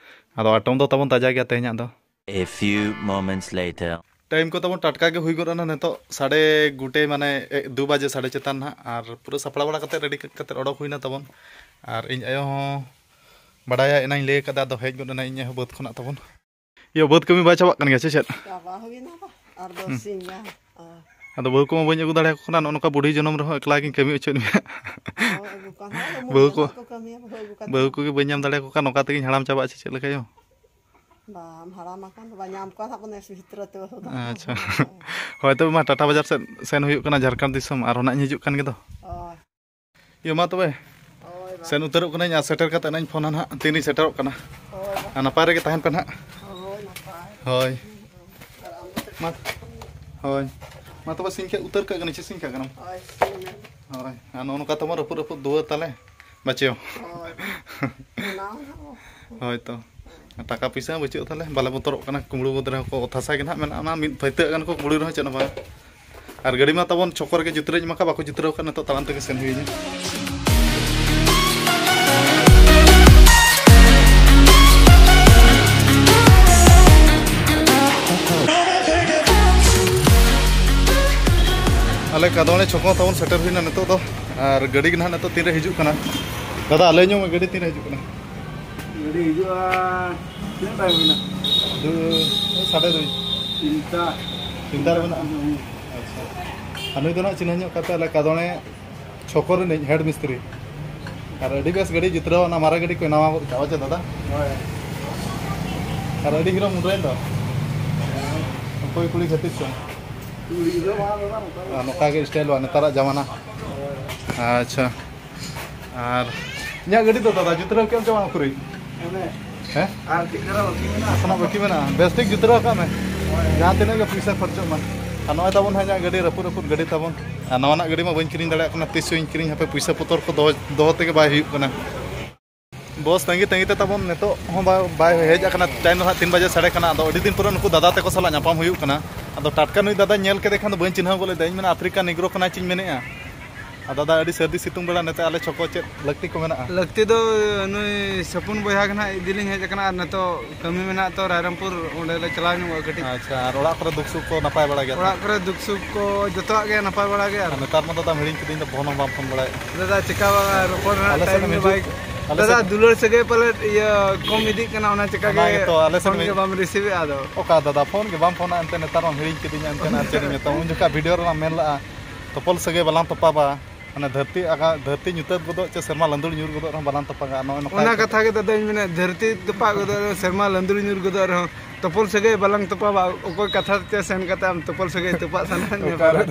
ᱟᱫᱚ item ᱫᱚ ᱛᱟᱵᱚᱱ ᱛᱟᱡᱟ ᱜᱮᱭᱟ ᱛᱮᱦᱮᱧᱟᱜ ᱫᱚ᱾ A few moments later. Time ᱠᱚ ᱛᱟᱵᱚᱱ ᱴᱟᱴᱠᱟ ᱜᱮ ᱦᱩᱭ ᱜᱚᱫ ᱮᱱᱟ ᱱᱤᱛᱚᱜ ᱥᱟᱲᱮ ᱜᱚᱴᱮ, ᱢᱟᱱᱮ, ᱮ, ᱫᱩ ᱵᱟᱡᱮ ᱥᱟᱲᱮ ᱪᱮᱛᱟᱱ ᱱᱟᱦᱟᱜ᱾ ᱟᱨ ᱯᱩᱨᱟᱹ ᱥᱟᱯᱲᱟᱣ ᱵᱟᱲᱟ ᱠᱟᱛᱮ, ᱨᱮᱰᱤ ᱠᱟᱛᱮ ᱚᱰᱚᱠ ᱦᱩᱭᱱᱟ ᱛᱟᱵᱚᱱ᱾ ᱟᱨ ᱤᱧ ᱟᱭᱳ ᱦᱚᱸ ᱵᱟᱰᱟᱭᱟ, ᱮᱱᱟᱧ ᱞᱟᱹᱭ ᱠᱟᱫᱟ, ᱟᱫᱚ ᱦᱮᱡ ᱜᱚᱫ ᱮᱱᱟ ᱤᱧ ᱟᱭᱳ ᱵᱟᱹᱫᱽ ᱠᱷᱚᱱᱟᱜ ᱛᱟᱵᱚᱱ᱾ ᱤᱭᱟᱹ, ᱵᱟᱹᱫᱽ ᱠᱟᱹᱢᱤ ᱵᱟᱭ ᱪᱟᱵᱟᱜ ᱠᱟᱱ ᱜᱮᱭᱟ ᱥᱮ ᱪᱮᱫ? ᱪᱟᱵᱟ ᱦᱩᱭᱱᱟ ᱵᱟ, ᱟᱨ ᱫᱚᱥ ᱦᱩᱸ᱾ ᱥᱤᱧ ᱜᱟᱱ᱾ ᱟᱨ ᱟᱫᱚ ᱵᱟᱹᱦᱩ ᱠᱚᱢᱟ ᱵᱟᱹᱧ ᱟᱹᱜᱩ ᱫᱟᱲᱮᱭᱟᱠᱚ ᱠᱟᱱᱟ, ᱱᱚᱜᱼᱚ ᱱᱚᱝᱠᱟ ᱵᱩᱰᱷᱤ ᱡᱚᱱᱚᱢ ᱨᱮᱦᱚᱸ ᱮᱠᱞᱟ ᱜᱤᱧ ᱠᱟᱹᱢᱤ ᱦᱚᱪᱚᱭᱮᱫ ᱢᱮᱭᱟ᱾ ᱦᱳᱭ, ᱟᱹᱜᱩ ᱠᱚᱣᱟ ᱱᱟᱦᱟᱜ, ᱟᱫᱚ ᱵᱟᱹᱦᱩ ᱢᱩᱞᱤᱭᱟᱹ ᱠᱚ, ᱱᱟᱦᱟᱜ ᱠᱚ ᱠᱟᱹᱢᱤᱭᱟ, ᱵᱟᱹᱦᱩ ᱟᱹᱜᱩ ᱠᱟᱛᱮ᱾ ᱵᱟᱹᱦᱩ ᱠᱚᱜᱮ ᱵᱟᱹᱧ ᱧᱟᱢ ᱫᱟᱲᱮᱭᱟᱠᱚ ᱠᱟᱱ, ᱱᱚᱝᱠᱟ ᱛᱮᱜᱤᱧ ᱦᱟᱲᱟᱢ ᱪᱟᱵᱟᱜᱼᱟ ᱥᱮ ᱪᱮᱫ ᱞᱮᱠᱟ ᱭᱳ? ᱵᱟᱢ ᱦᱟᱲᱟᱢ ᱟᱠᱟᱱ ᱫᱚ, ᱵᱟᱢ ᱧᱟᱢ ᱠᱚᱣᱟ ᱱᱟᱦᱟᱜ ᱵᱚᱱ ᱱᱮᱥ ᱵᱷᱤᱛᱨᱤ ᱛᱮ ᱵᱟᱹᱦᱩ ᱫᱚ᱾ ᱟᱪᱪᱷᱟ᱾ ᱦᱳᱭ, ᱛᱚᱵᱮ ᱢᱟ, ᱴᱟᱴᱟ ᱵᱟᱡᱟᱨ ᱥᱮᱫ ᱥᱮᱱ ᱦᱩᱭᱩᱜ ᱠᱟᱱᱟ, ᱡᱷᱟᱲᱠᱷᱚᱸᱰ ᱫᱤᱥᱚᱢ, ᱟᱨᱦᱚᱸ ᱱᱟᱜ ᱤᱧ ᱦᱤᱡᱩᱜ ᱠᱟᱱ ᱜᱮ ᱫᱚ᱾ ᱦᱳᱭ᱾ ᱤᱭᱟᱹ, ᱢᱟ ᱛᱚᱵᱮ, ᱦᱳᱭ, ᱢᱟ᱾ ᱥᱮᱱ ᱩᱛᱟᱹᱨᱚᱜ ᱠᱟᱹᱱᱟᱹᱧ ᱟᱨ ᱥᱮᱴᱮᱨ ᱠᱟᱛᱮ ᱱᱟᱜ ᱤᱧ ᱯᱷᱳᱱᱟ ᱱᱟᱦᱟᱜ, ᱛᱤᱱ ᱨᱤᱧ ᱥᱮᱴᱮᱨᱚᱜ ᱠᱟᱱᱟ᱾ ᱦᱳᱭ, ᱢᱟ᱾ ᱟᱨ ᱱᱟᱯᱟᱭ ᱨᱮᱜᱮ ᱛᱟᱦᱮᱱ ᱯᱮ ᱱᱟᱦᱟᱜ᱾ ᱦᱳᱭ, ᱱᱟᱯᱟᱭ᱾ ᱦᱳᱭ᱾ ᱟᱨ ᱟᱢ ᱫᱚ ᱪᱮᱫ ᱢᱟ᱾ ᱦᱳᱭ᱾ ᱢᱟ ᱛᱚᱵᱮ, ᱥᱤᱧ ᱠᱷᱟᱡ ᱩᱛᱟᱹᱨ ᱠᱟᱜ ᱠᱟᱹᱱᱟᱹᱧ, ᱪᱮᱫ ᱥᱤᱧ ᱠᱟᱜ ᱠᱟᱱᱟᱢ? ᱦᱳᱭ, ᱥᱤᱧ ᱢᱮ᱾ ᱦᱳᱭ᱾ ᱟᱨ ᱱᱚᱜᱼᱚ ᱱᱚᱝᱠᱟ ᱛᱟᱵᱚᱱ ᱨᱟᱹᱯᱩᱫ ᱨᱟᱹᱯᱩᱫ ᱫᱩᱣᱟᱹᱨ ᱛᱟᱞᱮ᱾ ᱵᱟᱪᱮᱭᱳ᱾ ᱦᱳᱭ᱾ ᱚᱱᱟ ᱦᱚᱸ᱾ ᱦᱳᱭ ᱛᱚ᱾ ᱴᱟᱠᱟ ᱯᱩᱭᱥᱟᱹ ᱦᱚᱸ ᱵᱟᱹᱪᱩᱜ ᱛᱟᱞᱮ, ᱵᱟᱞᱮ ᱵᱚᱛᱚᱨᱚᱜ ᱠᱟᱱᱟ᱾ ᱠᱩᱢᱵᱽᱲᱩ ᱵᱚᱛᱚᱨ ᱨᱮᱦᱚᱸ ᱠᱚ ᱚᱛ ᱦᱟᱥᱟ ᱜᱮ ᱱᱟᱦᱟᱜ ᱢᱮᱱᱟᱜᱼᱟ, ᱚᱱᱟ ᱢᱤᱫ ᱯᱷᱟᱹᱛᱭᱟᱹᱜ ᱜᱟᱱ ᱠᱚ ᱠᱩᱢᱵᱽᱲᱩᱭ ᱨᱮᱦᱚᱸ ᱪᱮᱫ ᱦᱚᱸ ᱵᱟᱝ᱾ ᱟᱨ ᱜᱟᱹᱰᱤ ᱢᱟ ᱛᱟᱵᱚᱱ ᱪᱷᱚᱠᱚ ᱨᱮᱜᱮ ᱡᱩᱛᱨᱟᱹ ᱤᱧ ᱮᱢᱟ ᱠᱟᱫ, ᱵᱟᱠᱚ ᱡᱩᱛᱨᱟᱹᱣ ᱠᱟᱫ, ᱱᱤᱛᱚᱜ ᱛᱟᱲᱟᱢ ᱛᱮᱜᱮ ᱥᱮᱱ ᱦᱩᱭ ᱤᱧᱟᱹ᱾ ᱟᱞᱮ ᱠᱟᱫᱚᱣᱟᱱᱤ ᱪᱷᱚᱠᱚ ᱛᱟᱵᱚᱱ ᱥᱮᱴᱮᱨ ᱦᱩᱭᱱᱟ ᱱᱤᱛᱚᱜ ᱫᱚ, ᱟᱨ ᱜᱟᱹᱰᱤ ᱜᱮ ᱱᱟᱦᱟᱜ ᱱᱤᱛᱚᱜ ᱛᱤᱱᱨᱮ ᱦᱤᱡᱩᱜ ᱠᱟᱱᱟ᱾ ᱫᱟᱫᱟ, ᱞᱟᱹᱭ ᱧᱚᱜ ᱢᱮ, ᱜᱟᱹᱰᱤ ᱛᱤᱱᱨᱮ ᱦᱤᱡᱩᱜ ᱠᱟᱱᱟ? ᱜᱟᱹᱰᱤ ᱦᱤᱡᱩᱜᱼᱟ, ᱛᱤᱱᱟᱹᱜ ᱴᱟᱭᱤᱢ ᱦᱩᱭᱱᱟ? ᱫᱩ, ᱥᱟᱲᱮ ᱫᱩᱭ᱾ ᱛᱤᱱᱴᱟ᱾ ᱛᱤᱱᱴᱟ ᱨᱮ ᱢᱮᱱᱟᱜᱼᱟ? ᱦᱩᱸ᱾ ᱟᱪᱪᱷᱟ᱾ ᱟᱨ ᱱᱩᱭ ᱫᱚ ᱱᱟᱦᱟᱜ ᱪᱤᱱᱦᱟᱹ ᱧᱚᱜ ᱠᱟᱛᱮ ᱟᱞᱮ ᱠᱟᱫᱚᱬᱮ ᱪᱷᱚᱠᱚ ᱨᱤᱱᱤᱡ ᱦᱮᱰ ᱢᱤᱥᱛᱨᱤ᱾ ᱟᱨ ᱟᱹᱰᱤ ᱵᱮᱥ ᱜᱟᱹᱰᱤ ᱡᱤᱛᱨᱟᱹᱣ, ᱚᱱᱟ ᱢᱟᱨᱮ ᱜᱟᱹᱰᱤ ᱠᱚ ᱮᱱᱟᱣᱟ ᱜᱚᱫ ᱠᱟᱜᱼᱟ ᱪᱮ ᱫᱟᱫᱟ? ᱦᱳᱭ᱾ ᱟᱨ ᱟᱹᱰᱤ ᱦᱤᱨᱳ ᱢᱩᱱᱰᱨᱟᱹᱭᱮᱱ ᱫᱚ᱾ ᱚᱠᱚᱭ ᱠᱩᱲᱤ ᱠᱷᱟᱹᱛᱤᱨ ᱪᱚ᱾ ᱠᱩᱲᱤ ᱫᱚ ᱵᱟᱝ ᱫᱟᱫᱟ, ᱱᱚᱝᱠᱟ ᱫᱚ᱾ ᱟᱨ ᱱᱚᱝᱠᱟ ᱜᱮ ᱥᱴᱟᱭᱤᱞᱚᱜᱼᱟ ᱱᱮᱛᱟᱨᱟᱜ ᱡᱟᱢᱟᱱᱟ᱾ ᱦᱳᱭ᱾ ᱟᱪᱪᱷᱟ᱾ ᱟᱨ ᱤᱧᱟᱹᱜ ᱜᱟᱹᱰᱤ ᱫᱚ ᱫᱟᱫᱟ ᱡᱤᱛᱨᱟᱹᱣ ᱠᱮᱫ ᱟᱢ ᱪᱮ ᱵᱟᱝ ᱩᱠᱩᱨᱤᱡ? ᱚᱱᱮ᱾ ᱦᱮᱸ? ᱟᱨ ᱪᱮᱫ ᱠᱟᱱᱟ ᱵᱟᱹᱠᱤ ᱢᱮᱱᱟᱜᱼᱟ? ᱱᱟᱥᱮᱱᱟᱜ ᱵᱟᱹᱠᱤ ᱢᱮᱱᱟᱜᱼᱟ᱾ ᱵᱮᱥ ᱴᱷᱤᱠ ᱡᱤᱛᱨᱟᱹᱣ ᱠᱟᱜ ᱢᱮ᱾ ᱦᱳᱭ᱾ ᱡᱟᱦᱟᱸ ᱛᱤᱱᱟᱹᱜ ᱜᱮ ᱯᱩᱭᱥᱟᱹ ᱠᱷᱚᱨᱪᱚᱜ ᱢᱟ᱾ ᱟᱨ ᱱᱚᱜᱼᱚᱭ ᱛᱟᱵᱚᱱ ᱦᱟᱸᱜ ᱤᱧᱟᱹᱜ ᱜᱟᱹᱰᱤ, ᱨᱟᱹᱯᱩᱫ ᱨᱟᱹᱯᱩᱫ ᱜᱟᱹᱰᱤ ᱛᱟᱵᱚᱱ᱾ ᱟᱨ ᱱᱟᱣᱟᱱᱟᱜ ᱜᱟᱹᱰᱤ ᱢᱟ ᱵᱟᱹᱧ ᱠᱤᱨᱤᱧ ᱫᱟᱲᱮᱭᱟᱜ ᱠᱟᱱᱟ, ᱛᱤᱥ ᱪᱚᱧ ᱠᱤᱨᱤᱧ, ᱦᱟᱯᱮ ᱯᱩᱭᱥᱟᱹ ᱯᱚᱛᱚᱨ ᱠᱚ ᱫᱚᱦᱚ, ᱫᱚᱦᱚ ᱛᱮᱜᱮ ᱵᱟᱭ ᱦᱩᱭᱩᱜ ᱠᱟᱱᱟ᱾ ᱵᱚᱥ ᱛᱟᱺᱜᱤ ᱛᱟᱺᱜᱤ ᱛᱮ ᱛᱟᱵᱚᱱ ᱱᱤᱛᱚᱜ ᱦᱚᱸ ᱵᱟᱭ, ᱵᱟᱭ ᱦᱮᱡ ᱟᱠᱟᱱᱟ᱾ ᱴᱟᱭᱤᱢ ᱫᱚ ᱦᱟᱸᱜ ᱛᱤᱱ ᱵᱟᱡᱮ ᱥᱟᱰᱮ ᱠᱟᱱᱟ᱾ ᱟᱫᱚ ᱟᱹᱰᱤ ᱫᱤᱱ ᱯᱚᱨᱮ ᱱᱩᱠᱩ ᱫᱟᱫᱟ ᱛᱟᱠᱚ ᱥᱟᱞᱟᱜ ᱧᱟᱯᱟᱢ ᱦᱩᱭᱩᱜ ᱠᱟᱱᱟ᱾ ᱟᱫᱚ ᱴᱟᱴᱠᱟ ᱱᱩᱭ ᱫᱟᱫᱟᱧ ᱧᱮᱞ ᱠᱮᱫᱮ ᱠᱷᱟᱱ ᱫᱚ ᱵᱟᱹᱧ ᱪᱤᱱᱦᱟᱹᱣ ᱜᱚᱫ ᱞᱮᱫᱟ᱾ ᱤᱧ ᱢᱮᱱᱟ ᱟᱯᱷᱨᱤᱠᱟ ᱱᱤᱜᱽᱨᱳ ᱠᱟᱱᱟᱭ ᱪᱚᱧ ᱢᱮᱱᱮᱫᱼᱟ᱾ ᱟᱨ ᱫᱟᱫᱟ, ᱟᱹᱰᱤ ᱥᱟᱹᱨᱫᱤ ᱥᱤᱛᱩᱝ ᱵᱮᱲᱟ ᱱᱚᱛᱮ ᱟᱞᱮ ᱪᱷᱚᱠᱚ ᱪᱮᱫ ᱞᱟᱹᱠᱛᱤ ᱠᱚ ᱢᱮᱱᱟᱜᱼᱟ? ᱞᱟᱹᱠᱛᱤ ᱫᱚ ᱱᱩᱭ ᱥᱚᱯᱚᱱ ᱵᱚᱭᱦᱟ ᱜᱮ ᱱᱟᱦᱟᱜ ᱤᱫᱤ ᱞᱤᱧ ᱦᱮᱡ ᱟᱠᱟᱱᱟ, ᱟᱨ ᱱᱤᱛᱚᱜ ᱠᱟᱹᱢᱤ ᱢᱮᱱᱟᱜ ᱛᱚ ᱨᱟᱭᱨᱚᱝᱯᱩᱨ, ᱚᱸᱰᱮ ᱞᱮ ᱪᱟᱞᱟᱣ ᱧᱚᱜᱚᱜᱼᱟ ᱠᱟᱹᱴᱤᱡ᱾ ᱟᱪᱪᱷᱟ, ᱟᱨ ᱚᱲᱟᱜ ᱠᱚᱨᱮ ᱫᱩᱠ ᱥᱩᱠ ᱠᱚ ᱱᱟᱯᱟᱭ ᱵᱟᱲᱟ ᱜᱮᱭᱟ ᱛᱚ? ᱚᱲᱟᱜ ᱠᱚᱨᱮ ᱫᱩᱠ ᱥᱩᱠ ᱠᱚ ᱡᱚᱛᱚᱣᱟᱜ ᱜᱮ ᱱᱟᱯᱟᱭ ᱵᱟᱲᱟ ᱜᱮ᱾ ᱟᱨ ᱟᱨ ᱱᱮᱛᱟᱨ ᱢᱟ ᱫᱟᱫᱟ ᱦᱤᱲᱤᱧ ᱠᱤᱫᱤᱧ ᱫᱚ, ᱯᱷᱳᱱ ᱦᱚᱸ ᱵᱟᱢ ᱯᱷᱳᱱ ᱵᱟᱲᱟᱭᱮᱫ᱾ ᱫᱟᱫᱟ, ᱪᱮᱠᱟ ᱵᱟᱝᱟ, ᱨᱚᱯᱚᱲ ᱨᱮᱱᱟᱜ ᱟᱞᱮ ᱥᱮᱫ ᱴᱟᱭᱤᱢ ᱮᱢ ᱜᱮ ᱦᱤᱡᱩᱜ, ᱵᱟᱭ ᱟᱞᱮ ᱫᱟᱫᱟ, ᱥᱮᱫ ᱫᱩᱞᱟᱹᱲ ᱥᱟᱹᱜᱟᱹᱭ ᱯᱟᱞᱮᱫ ᱤᱭᱟᱹ ᱠᱚᱢ ᱤᱫᱤᱜ ᱠᱟᱱᱟ, ᱚᱱᱟ ᱪᱮᱠᱟ ᱚᱱᱟ ᱜᱮ ᱜᱮᱛᱚ, ᱟᱞᱮ ᱥᱮᱫ ᱯᱷᱳᱱ ᱮᱢ ᱜᱮ ᱦᱤᱡᱩᱜ᱾ ᱵᱟᱢ ᱨᱤᱥᱤᱵᱷᱮᱜᱼᱟ ᱟᱫᱚ᱾ ᱚᱠᱟ ᱫᱟᱫᱟ, ᱯᱷᱳᱱ ᱜᱮ ᱵᱟᱢ ᱯᱷᱳᱱᱟ, ᱮᱱᱛᱮ ᱱᱮᱛᱟᱨ ᱢᱟᱢ ᱦᱤᱲᱤᱧ ᱠᱤᱫᱤᱧᱟ, ᱮᱱᱛᱮ ᱟᱨ ᱪᱮᱫ ᱤᱧ ᱢᱮᱛᱟᱢᱟ, ᱩᱱ ᱡᱚᱠᱷᱟᱜ ᱵᱷᱤᱰᱤᱭᱳ ᱨᱮᱞᱟᱝ ᱢᱮᱱ ᱞᱟᱜᱼᱟ, ᱛᱚᱯᱚᱞ ᱥᱟᱹᱜᱟᱹᱭ ᱵᱟᱞᱟᱝ ᱛᱚᱯᱟᱵᱟ, ᱢᱟᱱᱮ ᱫᱷᱟᱹᱨᱛᱤ ᱟᱜᱟ-, ᱫᱷᱟᱹᱨᱛᱤ ᱧᱩᱛᱟᱹᱛ ᱜᱚᱫᱚᱜ ᱪᱮ ᱥᱮᱨᱢᱟ ᱞᱟᱸᱫᱩᱲ ᱧᱩᱨ ᱜᱚᱫᱚᱜ ᱨᱮᱦᱚᱸ ᱵᱟᱞᱟᱝ ᱛᱚᱯᱟᱜᱟ, ᱱᱚᱜᱼᱚᱭ ᱱᱚᱝᱠᱟ ᱚᱱᱟ ᱠᱟᱛᱷᱟ᱾ ᱠᱟᱛᱷᱟ ᱜᱮ ᱫᱟᱫᱟᱧ ᱢᱮᱱᱟ, ᱫᱷᱟᱹᱨᱛᱤ ᱛᱚᱯᱟᱜ ᱜᱚᱫᱚᱜ ᱨᱮᱦᱚᱸ, ᱥᱮᱨᱢᱟ ᱞᱟᱸᱫᱩᱲ ᱧᱩᱨ ᱜᱚᱫᱚᱜ ᱨᱮᱦᱚᱸ, ᱛᱚᱯᱚᱞ ᱥᱟᱹᱜᱟᱹᱭ ᱵᱟᱞᱟᱝ ᱛᱚᱯᱟᱜᱟ᱾ ᱚᱠᱚᱭ ᱠᱟᱛᱷᱟ ᱛᱮ ᱥᱮᱱ ᱠᱟᱛᱮ ᱟᱢ ᱛᱚᱯᱚᱞ ᱥᱟᱹᱜᱟᱹᱭ ᱛᱚᱯᱟᱜ ᱥᱟᱱᱟᱭᱮᱫ ᱢᱮᱭᱟ ᱚᱠᱟᱨᱮ? ᱯᱟᱞᱮ?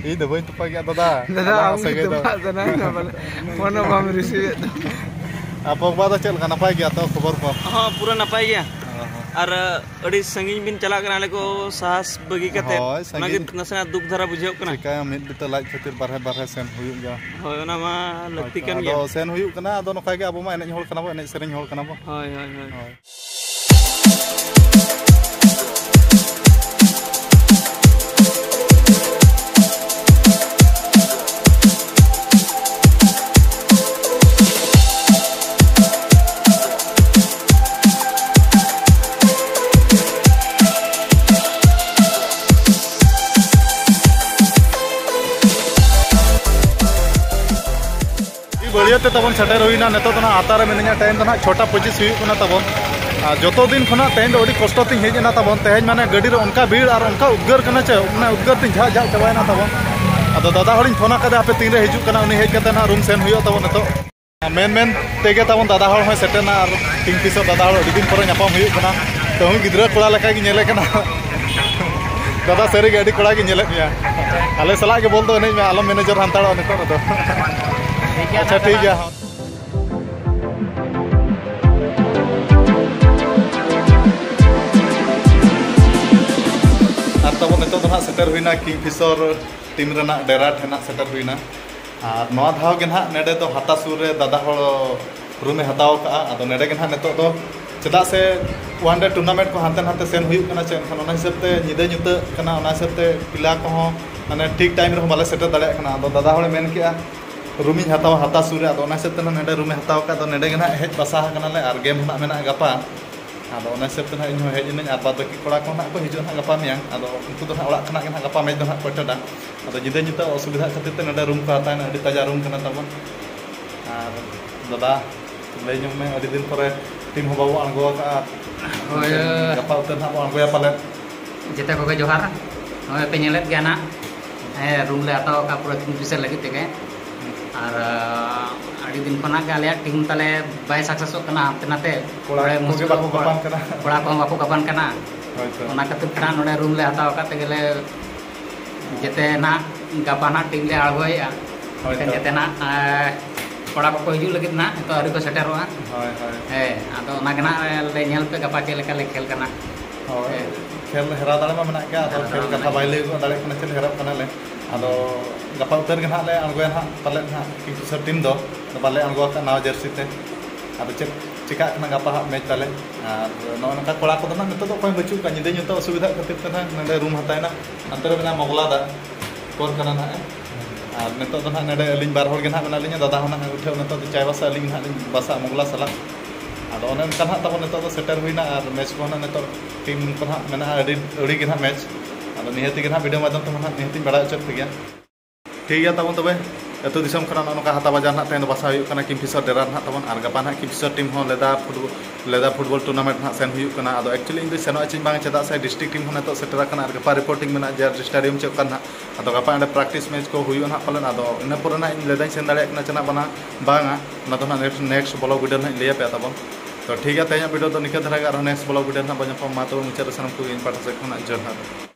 ᱤᱧ ᱫᱚ ᱵᱟᱹᱧ ᱛᱚᱯᱟᱜ ᱜᱮᱭᱟ ᱫᱟᱫᱟ᱾ ᱫᱟᱫᱟ, ᱟᱞᱟᱝᱟᱜ ᱟᱢ ᱜᱮ ᱥᱟᱹᱜᱟᱹᱭ ᱫᱚ᱾ ᱛᱚᱯᱟᱜ ᱥᱟᱱᱟᱭᱮᱫ ᱢᱮᱭᱟ ᱯᱟᱞᱮ? ᱯᱷᱳᱱ ᱦᱚᱸ ᱵᱟᱢ ᱨᱤᱥᱤᱵᱷᱮᱫ ᱫᱚ᱾ ᱟᱨ ᱯᱚᱜᱽᱵᱟ ᱫᱚ ᱪᱮᱫ ᱞᱮᱠᱟ, ᱱᱟᱯᱟᱭ ᱜᱮᱭᱟ ᱛᱚ ᱠᱷᱚᱵᱚᱨ ᱠᱚ? ᱦᱚᱸ, ᱯᱩᱨᱟᱹ ᱱᱟᱯᱟᱭ ᱜᱮᱭᱟ᱾ ᱚ ᱦᱚᱸ᱾ ᱟᱨ ᱟᱹᱰᱤ ᱥᱟᱺᱜᱤᱧ ᱵᱤᱱ ᱪᱟᱞᱟᱜ ᱠᱟᱱᱟ, ᱟᱞᱮ ᱠᱚ ᱥᱟᱦᱟᱥ ᱵᱟᱹᱜᱤ ᱠᱟᱛᱮ᱾ ᱦᱳᱭ, ᱚᱱᱟᱜᱮ ᱥᱟᱺᱜᱤᱧ᱾ ᱱᱟᱥᱮᱱᱟᱜ ᱫᱩᱠ ᱫᱷᱟᱨᱟ ᱵᱩᱡᱷᱟᱹᱜ ᱠᱟᱱᱟ᱾ ᱪᱤᱠᱟᱹᱭᱟᱢ, ᱢᱤᱫ ᱵᱤᱛᱟᱹ ᱞᱟᱡ ᱠᱷᱟᱹᱛᱤᱨ ᱵᱟᱨᱦᱮ ᱵᱟᱨᱦᱮ ᱥᱮᱱ ᱦᱩᱭᱩᱜ ᱜᱮᱭᱟ᱾ ᱦᱳᱭ, ᱚᱱᱟ ᱢᱟ ᱞᱟᱹᱠᱛᱤ ᱦᱳᱭᱛᱚ, ᱠᱟᱱ ᱟᱫᱚ ᱜᱮᱭᱟ᱾ ᱥᱮᱱ ᱦᱩᱭᱩᱜ ᱠᱟᱱᱟ᱾ ᱟᱫᱚ ᱱᱚᱝᱠᱟ ᱜᱮ ᱟᱵᱚ ᱢᱟ ᱮᱱᱮᱡ ᱦᱚᱲ ᱠᱟᱱᱟ ᱵᱚ, ᱮᱱᱮᱡ ᱥᱮᱨᱮᱧ ᱦᱚᱲ ᱠᱟᱱᱟ ᱵᱚ᱾ ᱦᱳᱭ, ᱦᱳᱭ, ᱦᱳᱭ᱾ ᱦᱳᱭ᱾ ᱵᱟᱹᱲᱤᱭᱟᱹ ᱛᱮ ᱛᱟᱵᱚᱱ ᱥᱮᱴᱮᱨ ᱦᱩᱭᱱᱟ᱾ ᱱᱤᱛᱚᱜ ᱫᱚ ᱱᱟᱜ ᱟᱛᱟ ᱨᱮ ᱢᱤᱱᱟᱹᱧᱟ᱾ ᱴᱟᱭᱤᱢ ᱫᱚ ᱱᱟᱜ ᱪᱷᱚᱴᱟ ᱯᱚᱸᱪᱤᱥ ᱦᱩᱭᱩᱜ ᱠᱟᱱᱟ ᱛᱟᱵᱚᱱ᱾ ᱟᱨ ᱡᱚᱛᱚ ᱫᱤᱱ ᱠᱷᱚᱱᱟᱜ ᱛᱮᱦᱮᱧ ᱫᱚ ᱟᱹᱰᱤ ᱠᱚᱥᱴᱚ ᱛᱤᱧ ᱦᱮᱡ ᱮᱱᱟ ᱛᱟᱵᱚᱱ᱾ ᱛᱮᱦᱮᱧ ᱢᱟᱱᱮ ᱜᱟᱹᱰᱤ ᱨᱮ ᱚᱱᱠᱟ ᱵᱷᱤᱲ ᱟᱨ ᱚᱱᱠᱟ ᱩᱫᱽᱜᱟᱹᱨ ᱠᱟᱱᱟ ᱪᱮ, ᱢᱟᱱᱮ ᱩᱫᱽᱜᱟᱹᱨ ᱛᱤᱧ ᱡᱷᱟᱜ ᱡᱷᱟᱜ ᱪᱟᱵᱟᱭᱮᱱᱟ ᱛᱟᱵᱚᱱ᱾ ᱟᱫᱚ ᱫᱟᱫᱟ ᱦᱚᱲᱤᱧ ᱯᱷᱳᱱ ᱟᱠᱟᱫᱟ, ᱦᱟᱯᱮ ᱛᱤᱱᱨᱮ ᱦᱤᱡᱩᱜ ᱠᱟᱱᱟ, ᱩᱱᱤ ᱦᱮᱡ ᱠᱟᱛᱮ ᱱᱟᱦᱟᱜ ᱨᱩᱢ ᱥᱮᱱ ᱦᱩᱭᱩᱜᱼᱟ ᱛᱟᱵᱚᱱ ᱱᱤᱛᱚᱜ᱾ ᱢᱮᱱ ᱢᱮᱱ ᱛᱮᱜᱮ ᱛᱟᱵᱚᱱ ᱫᱟᱫᱟ ᱦᱚᱲ ᱦᱚᱸᱭ ᱥᱮᱴᱮᱨᱱᱟ, ᱟᱨ ᱠᱤᱝ ᱯᱷᱤᱥᱟᱨ ᱫᱟᱫᱟ ᱦᱚᱲ ᱟᱹᱰᱤ ᱫᱤᱱ ᱯᱚᱨᱮ ᱧᱟᱯᱟᱢ ᱦᱩᱭᱩᱜ ᱠᱟᱱᱟ᱾ ᱛᱟᱹᱦᱩ ᱜᱤᱫᱽᱨᱟᱹ ᱠᱚᱲᱟ ᱞᱮᱠᱟ ᱜᱮ ᱧᱮᱞᱮ ᱠᱟᱱᱟ᱾ ᱫᱟᱫᱟ, ᱥᱟᱹᱨᱤ ᱜᱮ ᱟᱹᱰᱤ ᱠᱚᱲᱟ ᱜᱮ ᱧᱮᱞᱮᱫ ᱢᱮᱭᱟ᱾ ᱟᱞᱮ ᱥᱟᱞᱟᱜ ᱜᱮ ᱵᱚᱞ ᱫᱚ ᱮᱱᱮᱡ ᱢᱮ, ᱟᱞᱚᱢ ᱢᱮᱱᱮᱡᱟᱨ ᱦᱟᱱᱛᱟᱲᱚᱜᱼᱟ ᱱᱤᱛᱚᱜ ᱨᱮᱫᱚ᱾ ᱟᱪᱪᱷᱟ, ᱴᱷᱤᱠ ᱜᱮᱭᱟ᱾ ᱟᱨ ᱛᱟᱵᱚᱱ ᱱᱤᱛᱚᱜ ᱫᱚ ᱱᱟᱦᱟᱜ ᱥᱮᱴᱮᱨ ᱦᱩᱭᱱᱟ ᱠᱤᱝ ᱯᱷᱤᱥᱟᱨ ᱴᱤᱢ ᱨᱮᱱᱟᱜ ᱰᱮᱨᱟ ᱴᱷᱮᱱ ᱱᱟᱦᱟᱜ ᱥᱮᱴᱮᱨ ᱦᱩᱭᱱᱟ᱾ ᱟᱨ ᱱᱚᱣᱟ ᱫᱷᱟᱣ ᱜᱮ ᱱᱟᱦᱟᱜ ᱱᱚᱰᱮ ᱫᱚ ᱦᱟᱛᱟ ᱥᱩᱨ ᱨᱮ ᱫᱟᱫᱟ ᱦᱚᱲ ᱨᱩᱢᱮ ᱦᱟᱛᱟᱣ ᱟᱠᱟᱫᱼᱟ᱾ ᱟᱫᱚ ᱱᱚᱰᱮ ᱜᱮ ᱱᱟᱦᱟᱜ ᱱᱤᱛᱚᱜ ᱫᱚ, ᱪᱮᱫᱟᱜ ᱥᱮ ᱚᱣᱟᱱ ᱰᱮ ᱴᱩᱨᱱᱟᱢᱮᱱᱴ ᱠᱚ ᱦᱟᱱᱛᱮ ᱱᱟᱛᱮ ᱥᱮᱱ ᱦᱩᱭᱩᱜ ᱠᱟᱱᱟ ᱪᱮ, ᱮᱱᱠᱷᱟᱱ ᱚᱱᱟ ᱦᱤᱥᱟᱹᱵ ᱛᱮ ᱧᱤᱫᱟᱹ ᱧᱩᱛᱟᱹᱜ ᱠᱟᱱᱟ, ᱚᱱᱟ ᱦᱤᱥᱟᱹᱵ ᱛᱮ ᱯᱤᱞᱟ ᱠᱚᱦᱚᱸ ᱢᱟᱱᱮ ᱴᱷᱤᱠ ᱴᱟᱭᱤᱢ ᱨᱮᱦᱚᱸ ᱵᱟᱞᱮ ᱥᱮᱴᱮᱨ ᱫᱟᱲᱮᱭᱟᱜ ᱠᱟᱱᱟ᱾ ᱟᱫᱚ ᱫᱟᱫᱟ ᱦᱚᱲᱮ ᱢᱮᱱ ᱠᱮᱜᱼᱟ ᱨᱩᱢᱤᱧ ᱦᱟᱛᱟᱣᱟ ᱦᱟᱛᱟ ᱥᱩᱨ ᱨᱮ, ᱟᱫᱚ ᱚᱱᱟ ᱦᱤᱥᱟᱹᱵ ᱛᱮ ᱱᱟᱦᱟᱜ ᱱᱚᱰᱮ ᱨᱩᱢᱮ ᱦᱟᱛᱟᱣ ᱟᱠᱟᱫ᱾ ᱟᱫᱚ ᱱᱚᱰᱮ ᱜᱮ ᱱᱟᱦᱟᱜ ᱦᱮᱡ ᱵᱟᱥᱟ ᱟᱠᱟᱱᱟᱞᱮ, ᱟᱨ ᱜᱮᱢ ᱦᱚᱸ ᱱᱟᱦᱟᱜ ᱢᱮᱱᱟᱜᱼᱟ ᱜᱟᱯᱟ᱾ ᱟᱫᱚ ᱚᱱᱟ ᱦᱤᱥᱟᱹᱵ ᱛᱮ ᱱᱟᱦᱟᱜ ᱤᱧ ᱦᱚᱸ ᱦᱮᱡ ᱮᱱᱟᱹᱧ, ᱟᱨ ᱵᱟᱫᱽ ᱵᱟᱹᱠᱤ ᱠᱚᱲᱟ ᱠᱚ ᱱᱟᱦᱟᱜ ᱠᱚ ᱦᱤᱡᱩᱜᱼᱟ ᱱᱟᱦᱟᱜ ᱜᱟᱯᱟ ᱢᱮᱭᱟᱝ᱾ ᱟᱫᱚ ᱩᱱᱠᱩ ᱫᱚ ᱱᱟᱦᱟᱜ ᱚᱲᱟᱜ ᱠᱷᱚᱱᱟᱜ ᱜᱮ ᱱᱟᱦᱟᱜ ᱜᱟᱯᱟ ᱢᱮᱪ ᱫᱚ ᱱᱟᱦᱟᱜ ᱠᱚ ᱮᱴᱮᱱᱰᱟ᱾ ᱟᱫᱚ ᱧᱤᱫᱟᱹ ᱧᱩᱛᱟᱹ ᱚᱥᱩᱵᱤᱫᱷᱟ ᱠᱷᱟᱹᱛᱤᱨ ᱛᱮ ᱱᱚᱰᱮ ᱨᱩᱢ ᱠᱚ ᱦᱟᱛᱟᱣ ᱮᱱᱟ, ᱟᱹᱰᱤ ᱛᱟᱡᱟ ᱨᱩᱢ ᱠᱟᱱᱟ ᱛᱟᱵᱚᱱ᱾ ᱟᱨ ᱫᱟᱫᱟ, ᱞᱟᱹᱭ ᱧᱚᱜ ᱢᱮ, ᱟᱹᱰᱤ ᱫᱤᱱ ᱯᱚᱨᱮ ᱴᱤᱢ ᱦᱚᱸ ᱵᱟᱵᱚ ᱟᱬᱜᱚ ᱟᱠᱟᱫᱼᱟ᱾ ᱦᱳᱭ᱾ ᱜᱟᱯᱟ ᱩᱛᱟᱹᱨ ᱱᱟᱦᱟᱜ ᱵᱚ ᱟᱬᱜᱚᱭᱟ ᱯᱟᱞᱮᱫ᱾ ᱡᱮᱛᱮ ᱠᱚᱜᱮ ᱡᱚᱦᱟᱨ᱾ ᱱᱚᱜᱼᱚᱭ ᱯᱮ ᱧᱮᱞᱮᱫ ᱜᱮᱭᱟ ᱱᱟᱜ, ᱦᱮᱸ, ᱨᱩᱢ ᱞᱮ ᱦᱟᱛᱟᱣ ᱟᱠᱟᱫ ᱯᱩᱨᱟᱹ ᱠᱤᱝ ᱯᱷᱤᱥᱟᱨ ᱞᱟᱹᱜᱤᱫ ᱛᱮᱜᱮ᱾ ᱟᱨ, ᱟᱹᱰᱤ ᱫᱤᱱ ᱠᱷᱚᱱᱟᱜ ᱜᱮ ᱟᱞᱮᱭᱟᱜ ᱴᱤᱢ ᱛᱟᱞᱮ ᱵᱟᱭ ᱥᱟᱠᱥᱮᱥᱚᱜ ᱠᱟᱱᱟ, ᱦᱟᱱᱛᱮ ᱱᱟᱛᱮ᱾ ᱠᱚᱲᱟ ᱠᱚᱲᱟ ᱠᱚᱜᱮ ᱢᱩᱥᱠᱤᱞ ᱵᱟᱠᱚ ᱠᱚᱲᱟ, ᱜᱟᱯᱟᱱ ᱠᱟᱱᱟ᱾ ᱠᱚᱲᱟ ᱠᱚᱦᱚᱸ ᱵᱟᱠᱚ ᱜᱟᱯᱟᱱ ᱠᱟᱱᱟ᱾ ᱦᱳᱭ ᱛᱚ᱾ ᱚᱱᱟ ᱠᱷᱟᱹᱛᱤᱨ ᱛᱮ ᱱᱟᱜ ᱱᱚᱰᱮ ᱨᱩᱢ ᱞᱮ ᱦᱟᱛᱟᱣ ᱟᱠᱟᱫ ᱛᱮᱜᱮ ᱞᱮ ᱡᱮᱛᱮ ᱱᱟᱜ ᱜᱟᱯᱟ ᱱᱟᱜ ᱴᱤᱢ ᱞᱮ ᱟᱬᱜᱚᱭᱮᱫᱼᱟ᱾ ᱦᱳᱭ ᱮᱱᱠᱷᱟᱱ ᱛᱚ᱾ ᱡᱮᱛᱮ ᱱᱟᱜ, ᱮᱸ, ᱠᱚᱲᱟ ᱠᱚᱠᱚ ᱦᱤᱡᱩᱜ ᱞᱟᱹᱜᱤᱫ ᱱᱟᱜ ᱱᱤᱛᱚᱜ ᱟᱹᱣᱨᱤ ᱠᱚ ᱥᱮᱴᱮᱨᱚᱜᱼᱟ᱾ ᱦᱳᱭ, ᱦᱳᱭ᱾ ᱦᱮᱸ, ᱟᱫᱚ ᱚᱱᱟ ᱜᱮ ᱱᱟᱜ ᱞᱮ ᱧᱮᱞ ᱯᱮ ᱜᱟᱯᱟ ᱪᱮᱫ ᱞᱮᱠᱟ ᱞᱮ ᱠᱷᱮᱞ ᱠᱟᱱᱟ᱾ ᱦᱳᱭ᱾ ᱦᱮᱸ᱾ ᱠᱷᱮᱞ ᱦᱮᱨᱟᱣ ᱫᱟᱲᱮ ᱢᱟ ᱢᱮᱱᱟᱜ ᱜᱮᱭᱟ, ᱟᱫᱚ ᱦᱮᱨᱟᱣ ᱠᱷᱮᱞ ᱫᱟᱲᱮ ᱠᱟᱛᱷᱟ ᱢᱮᱱᱟᱜ ᱵᱟᱭ ᱜᱮᱭᱟ᱾ ᱞᱟᱹᱭ ᱜᱚᱫ ᱫᱟᱲᱮᱭᱟᱜ ᱠᱟᱱᱟ ᱪᱮᱫ ᱦᱮᱨᱟᱣ ᱠᱟᱱᱟᱞᱮ᱾ ᱟᱫᱚ ᱜᱟᱯᱟ ᱩᱛᱟᱹᱨ ᱜᱮ ᱱᱟᱦᱟᱜ ᱞᱮ ᱟᱬᱜᱚᱭᱟ ᱱᱟᱦᱟᱜ ᱯᱟᱞᱮᱫ ᱱᱟᱦᱟᱜ ᱠᱤᱝ ᱯᱷᱤᱥᱟᱨ ᱴᱤᱢ ᱫᱚ, ᱵᱟᱞᱮ ᱟᱬᱜᱚ ᱟᱠᱟᱫ ᱱᱟᱣᱟ ᱡᱟᱹᱨᱥᱤ ᱛᱮ᱾ ᱟᱫᱚ ᱪᱮᱫ ᱪᱮᱠᱟᱜ ᱠᱟᱱᱟ ᱜᱟᱯᱟ ᱦᱟᱸᱜ ᱢᱮᱪ ᱛᱟᱞᱮ᱾ ᱟᱨ ᱱᱚᱜᱼᱚ ᱱᱚᱝᱠᱟ ᱠᱚᱲᱟ ᱠᱚᱫᱚ ᱱᱟᱦᱟᱜ ᱱᱤᱛᱚᱜ ᱫᱚ ᱚᱠᱚᱭ ᱦᱚᱸ ᱵᱟᱹᱪᱩᱜ ᱠᱚᱣᱟ, ᱧᱤᱫᱟᱹ ᱧᱩᱛᱟᱹ ᱚᱥᱩᱵᱤᱫᱷᱟ ᱠᱷᱟᱹᱛᱤᱨ ᱛᱮ ᱱᱟᱦᱟᱜ ᱱᱚᱰᱮ ᱨᱩᱢ ᱦᱟᱛᱟᱣ ᱮᱱᱟ᱾ ᱦᱟᱱᱛᱮ ᱨᱮ ᱢᱮᱱᱟᱭᱟ ᱢᱚᱜᱽᱞᱟ ᱫᱟ, ᱠᱚᱨ ᱠᱟᱱᱟ ᱱᱟᱦᱟᱜ᱾ ᱟᱨ ᱱᱤᱛᱚᱜ ᱫᱚ ᱱᱟᱦᱟᱜ ᱱᱚᱰᱮ ᱟᱹᱞᱤᱧ ᱵᱟᱨ ᱦᱚᱲ ᱜᱮ ᱱᱟᱦᱟᱜ ᱢᱮᱱᱟᱜ ᱞᱤᱧᱟ, ᱫᱟᱫᱟ ᱦᱚᱸ ᱱᱟᱦᱟᱜ ᱩᱴᱷᱟᱹᱣ, ᱱᱤᱛᱚᱜ ᱫᱚ ᱪᱟᱭᱵᱟᱥᱟ, ᱟᱹᱞᱤᱧ ᱱᱟᱦᱟᱜ ᱞᱤᱧ ᱵᱟᱥᱟᱜᱼᱟ ᱢᱚᱜᱽᱞᱟ ᱥᱟᱞᱟᱜ᱾ ᱟᱫᱚ ᱚᱱᱮ ᱚᱱᱠᱟ ᱱᱟᱦᱟᱜ ᱛᱟᱵᱚᱱ ᱱᱤᱛᱚᱜ ᱫᱚ ᱥᱮᱴᱮᱨ ᱦᱩᱭᱱᱟ, ᱟᱨ ᱢᱮᱪ ᱠᱚᱦᱚᱸ ᱱᱟᱦᱟᱜ ᱱᱤᱛᱚᱜ ᱴᱤᱢ ᱠᱚ ᱱᱟᱦᱟᱜ ᱢᱮᱱᱟᱜᱼᱟ ᱟᱹᱰᱤ ᱟᱹᱰᱤ ᱜᱮ ᱱᱟᱦᱟᱜ ᱢᱮᱪ᱾ ᱟᱫᱚ ᱱᱤᱦᱟᱹᱛᱤ ᱜᱮ ᱱᱟᱦᱟᱜ ᱵᱷᱤᱰᱤᱭᱳ ᱢᱟᱫᱽᱫᱷᱚᱢ ᱛᱮ ᱱᱟᱦᱟᱜ ᱱᱤᱦᱟᱹᱛᱤᱧ ᱵᱟᱲᱟᱭ ᱦᱚᱪᱚᱭᱮᱫ ᱯᱮᱜᱮᱭᱟ᱾ ᱴᱷᱤᱠ ᱜᱮᱭᱟ ᱛᱟᱵᱚᱱ ᱛᱚᱵᱮ᱾ ᱟᱹᱛᱩ ᱫᱤᱥᱚᱢ ᱠᱷᱚᱱᱟᱜ ᱱᱚᱜᱼᱚ ᱱᱚᱝᱠᱟ ᱦᱟᱛᱟ ᱵᱟᱡᱟᱨ ᱱᱟᱦᱟᱜ ᱛᱮᱦᱮᱧ ᱫᱚ ᱵᱟᱥᱟ ᱦᱩᱭᱩᱜ ᱠᱟᱱᱟ ᱠᱤᱝᱯᱷᱤᱥᱟᱨ ᱰᱮᱨᱟ ᱱᱟᱦᱟᱜ ᱛᱟᱵᱚᱱ᱾ ᱟᱨ ᱜᱟᱯᱟ ᱱᱟᱦᱟᱜ ᱠᱤᱝᱯᱷᱤᱥᱟᱨ ᱴᱤᱢ ᱦᱚᱸ ᱞᱮᱫᱟ ᱯᱷᱩᱴᱵᱚᱞ, ᱞᱮᱫᱟ ᱯᱷᱩᱴᱵᱚᱞ ᱴᱩᱨᱱᱟᱢᱮᱱᱴ ᱱᱟᱦᱟᱜ ᱥᱮᱱ ᱦᱩᱭᱩᱜ ᱠᱟᱱᱟ᱾ ᱟᱫᱚ actually ᱤᱧ ᱫᱚ ᱥᱮᱱᱚᱜ ᱟᱹᱧ ᱪᱮᱧ ᱵᱟᱝ, ᱪᱮᱫᱟᱜ ᱥᱮ ᱰᱤᱥᱴᱨᱤᱠᱴ ᱴᱤᱢ ᱦᱚᱸ ᱱᱤᱛᱚᱜ ᱥᱮᱴᱮᱨ ᱟᱠᱟᱱᱟ ᱟᱨ ᱜᱟᱯᱟ ᱨᱤᱯᱳᱨᱴᱤᱝ ᱢᱮᱱᱟᱜᱼᱟ ᱡᱮ ᱟᱨ ᱥᱴᱮᱰᱤᱭᱟᱢ ᱪᱮᱫ ᱚᱠᱟ ᱱᱟᱦᱟᱜ᱾ ᱟᱫᱚ ᱜᱟᱯᱟ ᱚᱸᱰᱮ ᱯᱨᱮᱠᱴᱤᱥ ᱢᱮᱪ ᱠᱚ ᱦᱩᱭᱩᱜᱼᱟ ᱱᱟᱦᱟᱜ ᱯᱟᱞᱮᱱ᱾ ᱟᱫᱚ ᱤᱱᱟᱹ ᱯᱚᱨᱮ ᱱᱟᱦᱟᱜ ᱤᱧ ᱞᱮᱫᱟᱧ ᱥᱮᱱ ᱫᱟᱲᱮᱭᱟᱜ ᱠᱟᱱᱟ ᱪᱮ ᱱᱟᱦᱟᱜ ᱵᱟᱝᱟ, ᱵᱟᱝᱟ, ᱚᱱᱟ ᱫᱚ ᱱᱟᱦᱟᱜ ᱱᱮᱠᱥᱴ, ᱱᱮᱠᱥᱴ ᱵᱞᱚᱜ ᱵᱷᱤᱰᱤᱭᱳ ᱱᱟᱦᱟᱜ ᱤᱧ ᱞᱟᱹᱭ ᱟᱯᱮᱭᱟ ᱛᱟᱵᱚᱱ᱾ ᱛᱚ ᱴᱷᱤᱠ ᱜᱮᱭᱟ, ᱛᱮᱦᱮᱧᱟᱜ ᱵᱷᱤᱰᱤᱭᱳ ᱫᱚ ᱱᱤᱝᱠᱟᱹ ᱫᱷᱟᱨᱟ ᱜᱮ, ᱟᱨᱦᱚᱸ ᱱᱮᱠᱥᱴ ᱵᱞᱚᱜ ᱵᱷᱤᱰᱤᱭᱳ ᱱᱟᱦᱟᱜ ᱵᱚᱱ ᱧᱟᱯᱟᱢᱟ᱾ ᱢᱟ ᱛᱚᱵᱮ ᱢᱩᱪᱟᱹᱫ ᱨᱮ ᱥᱟᱱᱟᱢ ᱠᱚᱜᱮ ᱤᱧ ᱯᱟᱦᱴᱟ ᱥᱮᱫ ᱠᱷᱚᱱᱟᱜ ᱡᱚᱦᱟᱨ᱾